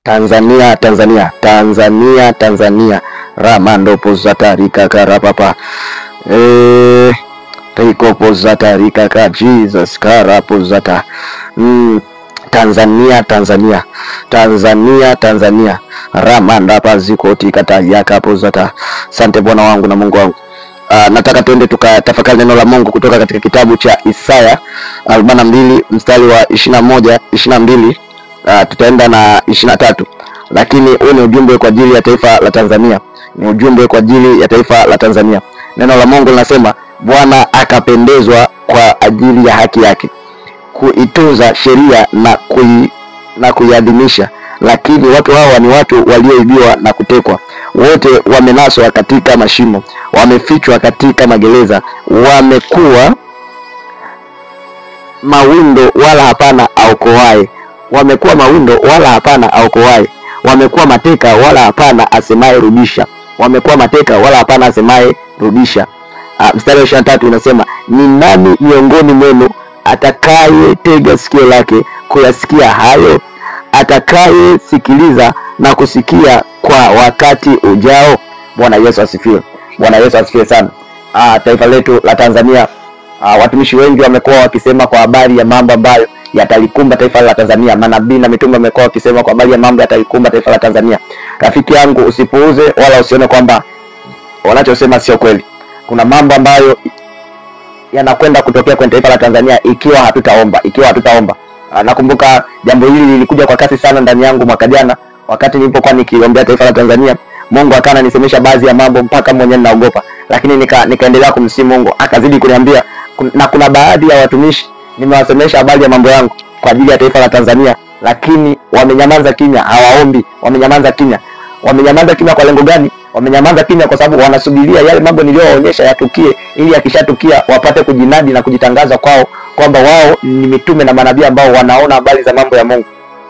Tanzania, Tanzania, Tanzania, Tanzania. Ramando pozatarika karapapa. Riko pozatarika ka Jesus karapozata. Tanzania, Tanzania, Tanzania, Tanzania. Ramanda pazikoti katayaka pozata. Sante Bwana wangu na Mungu wangu. Nataka tuende tukatafakari neno la Mungu kutoka katika kitabu cha Isaya 42 mstari wa 21, 22, tutaenda na 23. Lakini huu ni ujumbe kwa ajili ya taifa la Tanzania. Ni ujumbe kwa ajili ya taifa la Tanzania. Neno la Mungu linasema Bwana akapendezwa kwa ajili ya haki yake kuitunza sheria na kuiadhimisha. Lakini watu hawa ni watu walioibiwa na kutekwa. Wote wamenaswa katika mashimo, wamefichwa katika magereza, wamekuwa mawindo wala hapana aokoaye. Wamekuwa mawindo wala hapana aokoaye. Wamekuwa mateka wala hapana asemaye rudisha. Wamekuwa mateka wala hapana asemaye rudisha. Mstari wa 23 inasema, ni nani miongoni mwenu atakaye tega sikio lake kuyasikia hayo? Atakaye sikiliza na kusikia kwa wakati ujao? Bwana Yesu asifiwe. Bwana Yesu asifiwe sana. Taifa letu la Tanzania, watumishi wengi wamekuwa wakisema kwa habari ya mambo ambayo yatalikumba taifa la Tanzania. Manabii na mitume wamekuwa wakisema kwa habari ya mambo yatalikumba taifa la Tanzania. Rafiki yangu, usipuuze wala usione kwamba wanachosema sio kweli. Kuna mambo ambayo yanakwenda kutokea kwenye taifa la Tanzania ikiwa hatutaomba, ikiwa hatutaomba. Nakumbuka jambo hili lilikuja kwa kasi sana ndani yangu mwaka jana wakati nilipokuwa nikiombea taifa la Tanzania. Mungu akana nisemesha baadhi ya mambo mpaka mwenyewe ninaogopa, lakini nikaendelea kumsihi Mungu, akazidi kuniambia. Na kuna baadhi ya watumishi nimewasemesha habari ya mambo yangu kwa ajili ya taifa la Tanzania, lakini wamenyamaza kimya, hawaombi. Wamenyamaza kimya. Wamenyamaza kimya kwa lengo gani? Wamenyamaza kimya kwa sababu wanasubiria yale mambo niliyowaonyesha yatukie, ili yakishatukia wapate kujinadi na kujitangaza kwao kwamba wao ni mitume na manabii ambao wanaona habari za mambo ya Mungu.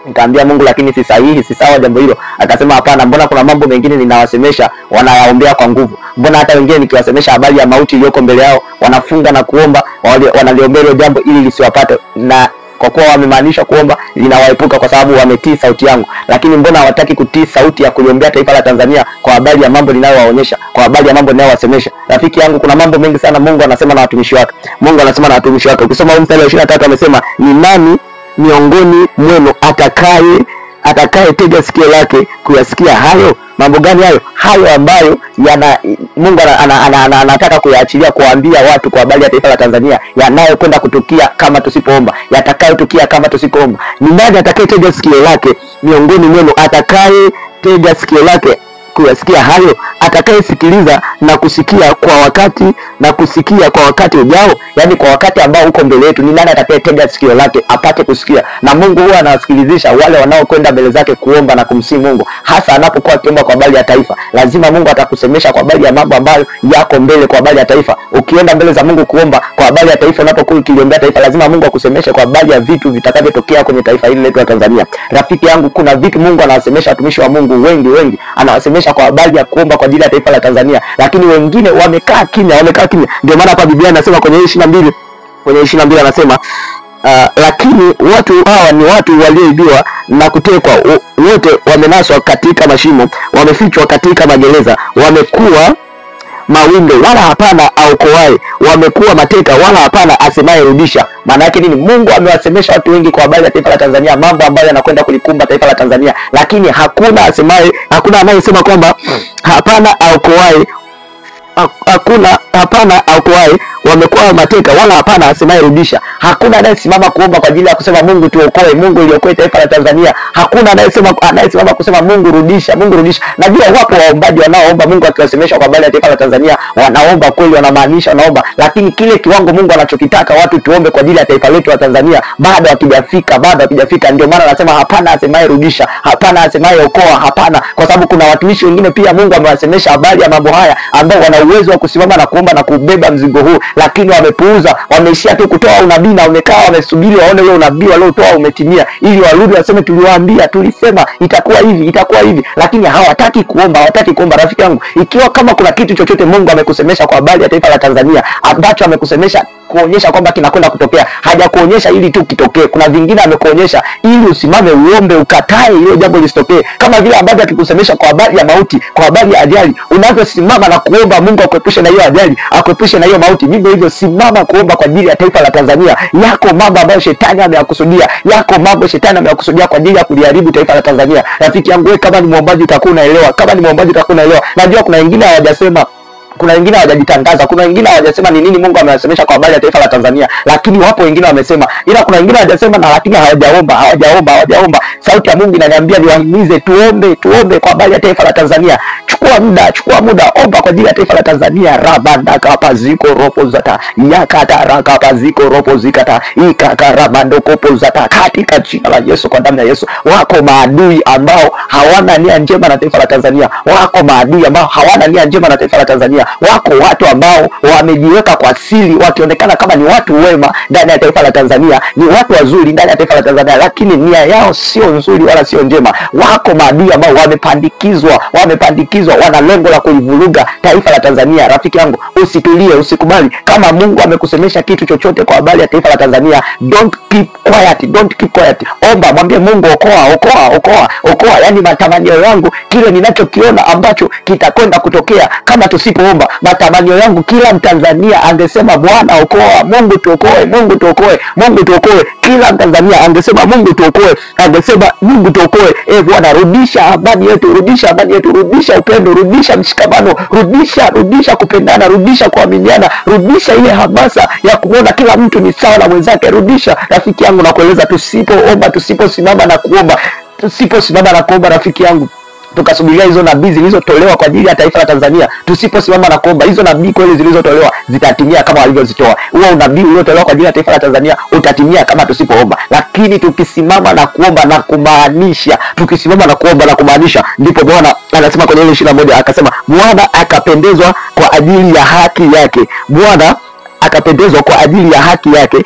Nikaambia Mungu, lakini si sahihi, si sawa jambo hilo. Akasema hapana, mbona kuna mambo mengine ninawasemesha wanayaombea kwa nguvu. Mbona hata wengine nikiwasemesha habari ya mauti iliyoko mbele yao wanafunga na kuomba, wanaliombea hilo jambo ili lisiwapate, na kwa kuwa wamemaanisha kuomba linawaepuka kwa sababu wametii sauti yangu. Lakini mbona hawataki kutii sauti ya kuliombea taifa la Tanzania kwa habari ya mambo ninayowaonyesha, kwa habari ya mambo ninayowasemesha? Rafiki yangu, kuna mambo mengi sana Mungu anasema na watumishi wake. Mungu anasema na watumishi wake. Ukisoma mstari wa 23 amesema, ni nani miongoni mwenu atakaye tega sikio lake kuyasikia hayo? Mambo gani hayo? Hayo ambayo yana Mungu anataka kuyaachilia kuambia watu kwa habari ya taifa la Tanzania yanayokwenda kutukia kama tusipoomba, yatakayotukia kama tusipoomba. Ni nani atakayetega sikio lake miongoni mwenu, atakaye tega sikio lake kuyasikia hayo, atakayesikiliza na kusikia kwa wakati, na kusikia kwa wakati ujao? Yani kwa wakati ambao uko mbele yetu, ni nani atakayetega sikio lake apate kusikia? Na Mungu huwa anawasikilizisha wale wanaokwenda mbele zake kuomba na kumsihi Mungu, hasa anapokuwa akiomba kwa habari ya taifa. Lazima Mungu atakusemesha kwa habari ya mambo ambayo yako mbele kwa habari ya taifa. Ukienda mbele za Mungu kuomba kwa habari ya taifa, unapokuwa ukiliombea taifa, lazima Mungu akusemeshe kwa habari ya vitu vitakavyotokea kwenye taifa hili letu la Tanzania. Rafiki yangu, kuna vitu Mungu anawasemesha watumishi wa Mungu wengi wengi, anawasemesha kwa habari ya kuomba kwa ajili ya taifa la Tanzania, lakini wengine wamekaa kimya, wamekaa kimya. Ndio maana hapa Biblia inasema kwenye 22, kwenye 22 anasema lakini watu hawa ni watu walioibiwa na kutekwa, wote wamenaswa katika mashimo, wamefichwa katika magereza, wamekuwa mawindo wala hapana aokoaye, wamekuwa mateka wala hapana asemaye rudisha. Maana yake nini? Mungu amewasemesha watu wengi kwa habari ya taifa la Tanzania, mambo ambayo yanakwenda kulikumba taifa la Tanzania, lakini hakuna asemaye, hakuna anayesema kwamba hapana aokoaye, hakuna hapana aokoaye, wamekuwa mateka wala hapana asemaye rudisha. Hakuna anayesimama kuomba kwa ajili ya kusema Mungu tuokoe, Mungu iliokoe taifa la Tanzania. Hakuna anayesimama kusema Mungu rudisha, Mungu rudisha. Najua wapo waombaji wanaoomba Mungu akiwasemesha kwa habari ya taifa la Tanzania, wanaomba kweli, wanamaanisha, wanaomba, lakini kile kiwango Mungu anachokitaka watu tuombe kwa ajili ya taifa letu la Tanzania bado hakijafika, bado hakijafika. Ndio maana anasema hapana asemaye rudisha, hapana asemaye okoa, hapana, kwa sababu kuna watumishi wengine pia Mungu amewasemesha habari ya mambo haya ambao wana uwezo wa kusimama na kuomba na kubeba mzigo huu, lakini wamepuuza, wameishia tu kutoa unabii na wamekaa wamesubiri waone ule unabii waliotoa umetimia, ili warudi waseme tuliwaambia, tulisema itakuwa hivi, itakuwa hivi, lakini hawataki kuomba, hawataki kuomba. Rafiki yangu, ikiwa kama kuna kitu chochote Mungu amekusemesha kwa habari ya taifa la Tanzania ambacho amekusemesha amekuonyesha kwamba kinakwenda kutokea, hajakuonyesha ili tu kitokee. Kuna vingine amekuonyesha ili usimame uombe, ukatae hilo jambo lisitokee. Kama vile ambavyo akikusemesha kwa habari ya mauti, kwa habari ya ajali, unavyosimama na kuomba Mungu akuepushe na hiyo ajali, akuepushe na hiyo mauti, vivyo hivyo simama kuomba kwa ajili ya taifa la Tanzania. Yako mambo ambayo shetani ameyakusudia, yako mambo shetani ameyakusudia kwa ajili ya kuliharibu taifa la Tanzania. Rafiki yangu, wewe kama ni muombaji utakuwa unaelewa, kama ni muombaji utakuwa unaelewa. Najua kuna wengine hawajasema, kuna wengine hawajajitangaza, kuna wengine hawajasema ni nini Mungu amewasemesha kwa habari ya taifa la Tanzania, lakini wapo wengine wamesema, ila kuna wengine hawajasema na lakini hawajaomba, hawajaomba, hawajaomba. Sauti ya Mungu inaniambia niwahimize tuombe, tuombe kwa habari ya taifa la Tanzania. Chukua muda, chukua muda, omba kwa ajili ya taifa la Tanzania. Rabanda kapaziko ropo zata yakata rakapaziko ropo zikata ikakarabando kopo zata, katika jina la Yesu, kwa damu ya Yesu. Wako maadui ambao hawana nia njema na taifa la Tanzania, wako maadui ambao hawana nia njema na taifa la Tanzania. Wako watu ambao wamejiweka kwa siri, wakionekana kama ni watu wema ndani ya taifa la Tanzania, ni watu wazuri ndani ya taifa la Tanzania, lakini nia yao sio nzuri wala sio njema. Wako maadui ambao wamepandikizwa, wamepandikizwa, wana lengo la kulivuruga taifa la Tanzania. Rafiki yangu, usitulie, usikubali. Kama Mungu amekusemesha kitu chochote kwa habari ya taifa la Tanzania, don't keep quiet, don't keep quiet. Omba, mwambie Mungu, okoa, okoa, okoa, okoa. Yani matamanio yangu, kile ninachokiona ambacho kitakwenda kutokea kama tusipoomba, matamanio yangu, kila Mtanzania angesema Bwana okoa, Mungu tuokoe, Mungu tuokoe, Mungu tuokoe. Kila Mtanzania angesema Mungu tuokoe, angesema Mungu tuokoe. Eh, Bwana rudisha amani yetu, rudisha amani yetu, rudisha upendo, rudisha mshikamano, rudisha, rudisha kupendana, rudisha kuaminiana, rudisha ile hamasa ya kuona kila mtu ni sawa na mwenzake, rudisha. Rafiki yangu, nakueleza, tusipoomba, tusiposimama na kuomba, tusiposimama na kuomba, rafiki yangu, tukasubiria hizo nabii zilizotolewa kwa ajili ya taifa la Tanzania, tusiposimama na kuomba, hizo nabii kweli zilizotolewa zitatimia kama walivyozitoa. Huo unabii uliotolewa kwa ajili ya taifa la Tanzania utatimia kama tusipoomba. Lakini tukisimama na kuomba na kumaanisha, tukisimama na kuomba na kumaanisha, ndipo Bwana anasema kwenye ile 21 akasema, Bwana akapendezwa kwa ajili ya haki yake, Bwana akapendezwa kwa ajili ya haki yake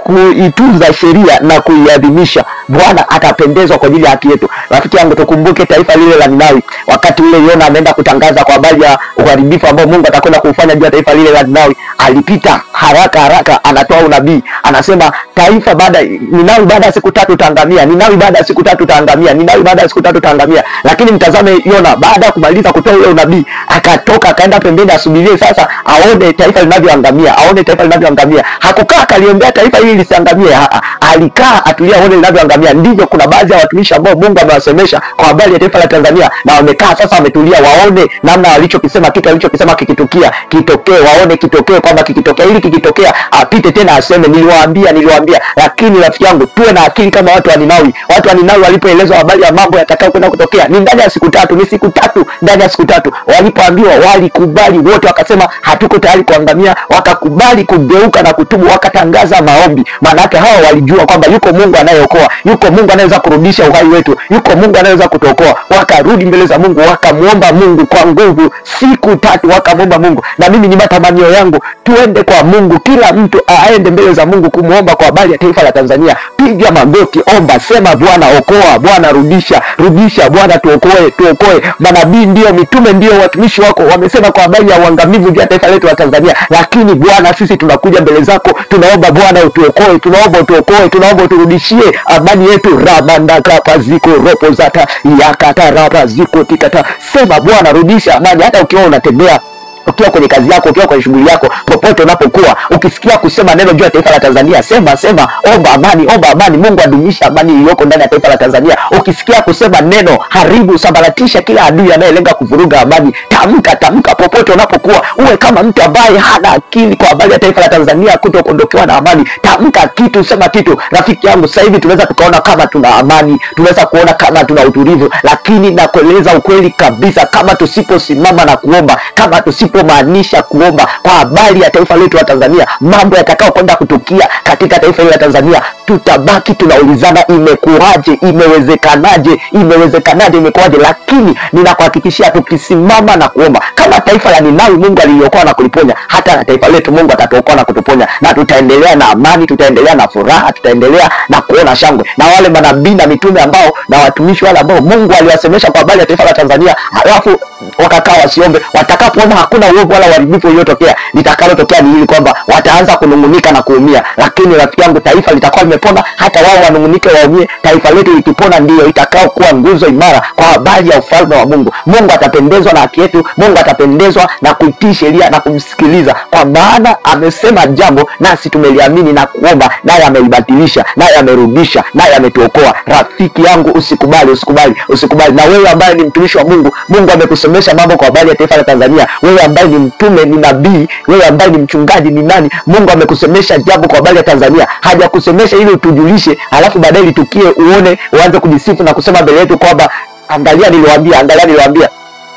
kuitunza sheria na kuiadhimisha. Bwana atapendezwa kwa ajili ya haki yetu. Rafiki yangu, tukumbuke taifa lile la Ninawi, wakati ule Yona ameenda kutangaza kwa habari ya uharibifu ambao Mungu atakwenda kuufanya juu ya taifa lile la Ninawi. Alipita haraka haraka, anatoa unabii, anasema taifa baada Ninawi baada ya siku tatu utaangamia, Ninawi baada ya siku tatu utaangamia, Ninawi baada ya siku tatu utaangamia. Lakini mtazame Yona, baada ya kumaliza kutoa ule unabii, akatoka akaenda pembeni asubirie sasa aone taifa linavyoangamia, aone taifa linavyoangamia. Hakukaa kaliombea taifa hili lisiangamie, alikaa atulia aone linavyoangamia. Ndivyo kuna baadhi ya watumishi ambao Mungu amewasemesha kwa habari ya taifa la Tanzania, na wamekaa sasa wametulia, waone namna walichokisema, kitu alichokisema kikitukia kitokee, waone kitokee, kwamba kikitokea ili kikitokea apite tena aseme niliwaambia, niliwaambia. Lakini rafiki yangu, tuwe na akili kama watu wa Ninawi. Watu wa Ninawi walipoelezwa habari ya mambo yatakayokwenda kutokea ni ndani ya siku tatu, ni siku tatu, ndani ya siku tatu walipoambiwa walikubali wote, wakasema hatuko tayari kuangamia, wakakubali kugeuka na kutubu, wakatangaza maombi. Maana hawa walijua kwamba yuko Mungu anayeokoa, yuko Mungu anayeweza kurudisha uhai wetu, yuko Mungu anayeweza kutuokoa. Wakarudi mbele za Mungu, wakamwomba Mungu kwa nguvu, siku tatu wakamwomba Mungu. Na mimi ni matamanio yangu tuende kwa Mungu, kila mtu aende mbele za Mungu kumuomba kwa habari ya taifa la Tanzania. Piga magoti, omba, sema Bwana okoa, Bwana rudisha, rudisha, Bwana tuokoe, tuokoe. Manabii ndio, mitume ndio, watumishi wako wamesema kwa habari ya uangamivu juu ya taifa letu la Tanzania, lakini Bwana sisi tunakuja mbele zako, tunaomba Bwana utuokoe, tunaomba utuokoe, tunaomba uturudishie amani yetu. Ramandaka paziko ropo zata yakata rapa ziko tikata. Sema Bwana rudisha amani. Hata ukiwa unatembea, ukiwa kwenye kazi yako, ukiwa kwenye shughuli yako, popote unapokuwa, ukisikia kusema neno juu ya taifa la Tanzania, sema, sema, omba amani, omba amani, Mungu adumisha amani iliyoko ndani ya taifa la Tanzania. Ukisikia kusema neno haribu, sambaratisha kila adui anayelenga kuvuruga amani. Tamka, tamka popote unapokuwa, uwe kama mtu ambaye hana akili kwa habari ya taifa la Tanzania kutokuondokewa na amani. Tamka kitu, sema kitu. Rafiki yangu, sasa hivi tunaweza tukaona kama tuna amani, tunaweza kuona kama tuna utulivu, lakini nakueleza ukweli kabisa, kama tusiposimama na kuomba, kama tusipomaanisha kuomba kwa habari ya taifa letu la Tanzania, mambo yatakao kwenda kutukia katika taifa hili la Tanzania, tutabaki tunaulizana imekuwaje, imewezekanaje, imewezekanaje, imekuwaje. Lakini ninakuhakikishia tukisimama na kuomba kama taifa la Ninawi Mungu aliliokoa na kuliponya, hata na taifa letu Mungu atatuokoa na kutuponya, na tutaendelea na amani, tutaendelea na furaha, tutaendelea na kuona shangwe. Na wale manabii na mitume ambao na watumishi wale ambao Mungu aliwasemesha kwa habari ya taifa la Tanzania, halafu wakakaa wasiombe, watakapoona hakuna Hakuna uovu wala uharibifu uliotokea. Litakalotokea ni hili kwamba wataanza kunungunika na kuumia, lakini rafiki yangu, taifa litakuwa limepona. Hata wao wanungunike waumie, taifa letu likipona ndiyo itakao kuwa nguzo imara kwa habari ya ufalme wa Mungu. Mungu atapendezwa na haki yetu, Mungu atapendezwa na kuitii sheria na kumsikiliza, kwa maana amesema jambo nasi tumeliamini na kuomba, naye amelibatilisha, naye amerudisha, naye ametuokoa. Rafiki yangu, usikubali, usikubali, usikubali. Na wewe ambaye ni mtumishi wa Mungu, Mungu amekusomesha mambo kwa habari ya taifa la Tanzania. Wewe ambaye ni mtume, ni nabii, wewe ambaye ni mchungaji, ni nani, Mungu amekusemesha jambo kwa habari ya Tanzania. Hajakusemesha ili utujulishe alafu baadaye litukie uone uanze kujisifu na kusema mbele yetu kwamba angalia niliwaambia, angalia niliwaambia.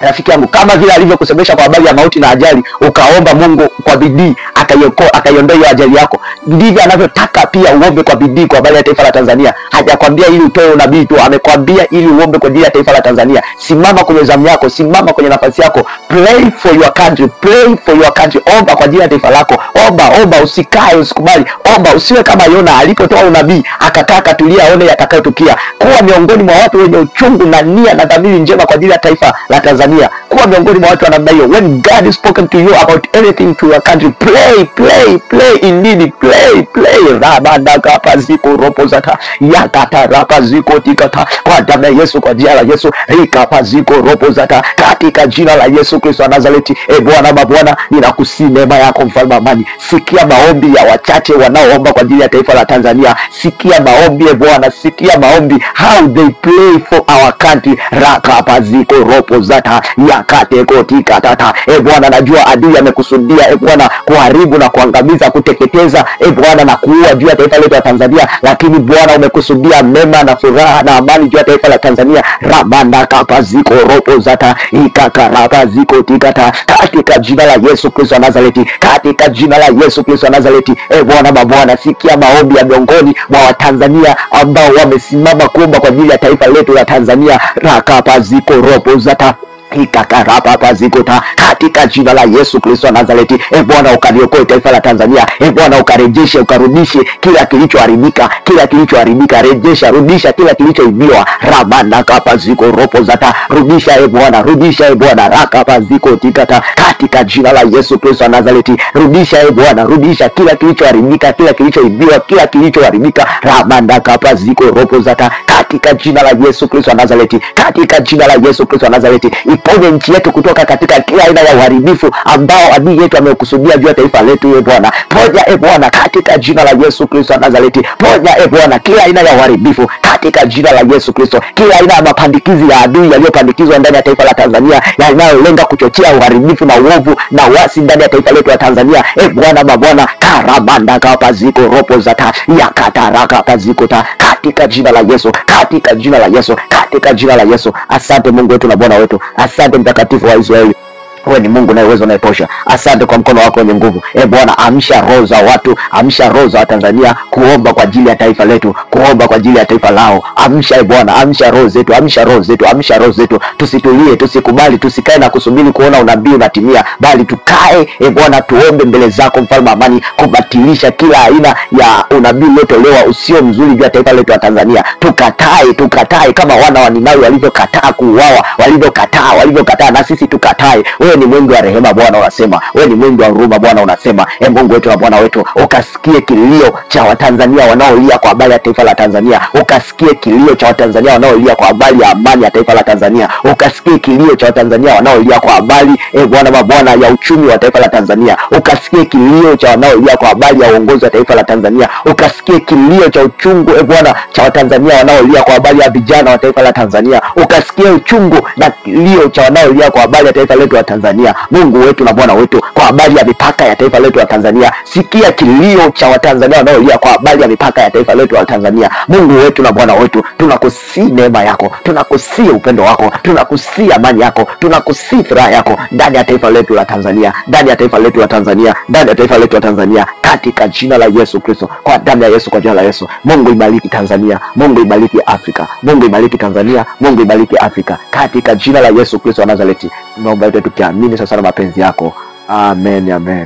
Rafiki yangu, kama vile alivyokusemesha kwa habari ya mauti na ajali, ukaomba Mungu kwa bidii akaiokoa, akaiondoa hiyo ajali yako, ndivyo anavyotaka pia uombe kwa bidii kwa habari ya taifa la Tanzania. Hajakwambia ili utoe unabii tu, amekwambia ili uombe kwa ajili ya taifa la Tanzania. Simama kwenye zamu yako, simama kwenye nafasi yako. Pray for your country, pray for your country. Omba kwa ajili ya taifa lako, omba, omba, usikae, usikubali, omba. Usiwe kama Yona alipotoa unabii akakaa akatulia aone yatakayotukia. Kuwa miongoni mwa watu wenye uchungu na nia na dhamiri njema kwa ajili ya taifa la Tanzania. Kuwa miongoni mwa watu wa namna hiyo. When God has spoken to you about anything to your country, pray, pray, pray indeed, pray, pray. Rabandaka paziko ropo zata yakata rapa ziko tikata, kwa damu ya Yesu, kwa jina la Yesu, rika paziko ropo zata, katika jina la Yesu Kristo wa Nazareti. E Bwana mabwana, ninakusihi neema yako mfalme amani. Sikia maombi ya wachache wanaoomba kwa ajili ya taifa la Tanzania. Sikia maombi, e Bwana, sikia maombi, how they pray for our country. Raka paziko ropo zata yakate kotika tata. E Bwana, najua adui amekusudia, e Bwana, kuharibu na kuangamiza, kuteketeza, e Bwana, na kuua juu ya taifa letu la Tanzania, lakini Bwana umekusudia mema na furaha na amani juu ya taifa la Tanzania. Ramanda kapaziko ropo zata ikakarapaziko tikata, katika jina la Yesu Kristo wa Nazareti, katika jina la Yesu Kristo wa Nazareti. E Bwana mabwana, sikia maombi ya miongoni mwa Watanzania ambao wamesimama kuomba kwa ajili ya taifa letu la Tanzania. Rakapaziko ropo zata ikakarapapazikota, katika jina la Yesu Kristo wa Nazareti. E Bwana, ukaliokoe taifa la Tanzania. E Bwana, ukarejeshe, ukarudishe kila kilichoharibika, kila kilichoharibika, rejesha, rudisha kila kilichoibiwa. Ramana kapaziko ropo zata, rudisha e Bwana, rudisha e Bwana, rakapaziko tikata, katika jina la Yesu Kristo wa Nazareti. Rudisha e Bwana, rudisha kila kilichoharibika, kila kilichoibiwa, kila kilichoharibika. Ramana kapaziko ropo zata, katika jina la Yesu Kristo wa Nazareti, katika jina la Yesu Kristo wa Nazareti. Iponye nchi yetu kutoka katika kila aina ya uharibifu ambao adui yetu amekusudia juu ya taifa letu, e Bwana. Ponya e Bwana, katika jina la Yesu Kristo wa Nazareti. Ponya e Bwana kila aina ya uharibifu katika jina la Yesu Kristo, kila aina ya mapandikizi ya adui yaliyopandikizwa ndani ya taifa la Tanzania yanayolenga kuchochea uharibifu na uovu na uasi ndani ya taifa letu la Tanzania. E Bwana mabwana, karabanda kapaziko ropo zata yakataraka paziko ta, katika jina la Yesu, katika jina la Yesu, katika jina la Yesu. Asante Mungu wetu na Bwana wetu, asante Mtakatifu wa Israeli. Wewe ni Mungu unayeweza, unayetosha. Asante kwa mkono wako wenye nguvu. E Bwana, amsha roho za watu, amsha roho za Watanzania kuomba kwa ajili ya taifa letu, kuomba kwa ajili ya taifa lao. Amsha e Bwana, amsha roho zetu, amsha roho zetu, amsha roho zetu. Tusitulie, tusikubali, tusikae na kusubiri kuona unabii unatimia, bali tukae e Bwana, tuombe mbele zako mfalme amani, kubatilisha kila aina ya unabii uliotolewa usio mzuri juu ya taifa letu la Tanzania. Tukatae, tukatae kama wana wa Ninawi walivyokataa kuuawa, walivyokataa, walivyokataa, na sisi tukatae. Wewe ni mwingi wa rehema Bwana unasema, wewe ni mwingi wa huruma Bwana unasema. E Mungu wetu na Bwana wetu, ukasikie kilio cha Watanzania wanaolia kwa habari ya taifa la Tanzania, ukasikie kilio cha Watanzania wanaolia kwa habari ya amani ya taifa la Tanzania, ukasikie kilio cha Watanzania wanaolia kwa habari e Bwana mabwana ya uchumi wa taifa la Tanzania, ukasikie kilio cha wanaolia kwa habari ya uongozi wa taifa la Tanzania, ukasikie kilio cha uchungu e Bwana cha Watanzania wanaolia kwa habari ya vijana wa taifa la Tanzania, ukasikie uchungu na kilio cha wanaolia kwa habari ya taifa letu la Tanzania. Mungu wetu na Bwana wetu, kwa habari ya mipaka ya taifa letu la Tanzania, sikia kilio cha Watanzania wanaolia kwa habari ya mipaka ya taifa letu la Tanzania. Mungu wetu na Bwana wetu, tunakusihi neema yako, tunakusihi upendo wako, tunakusihi amani yako, tunakusihi furaha yako ndani ya taifa letu la Tanzania, ndani ya taifa letu la Tanzania, ndani ya taifa letu la Tanzania, katika jina la Yesu Kristo, kwa damu ya Yesu, kwa jina la Yesu. Mungu ibariki Tanzania, Mungu ibariki Afrika, Mungu ibariki Tanzania, Mungu ibariki Afrika, katika jina la Yesu Kristo wa Nazareti. Naomba yote tukiamini sasa na mapenzi yako. Amen, amen.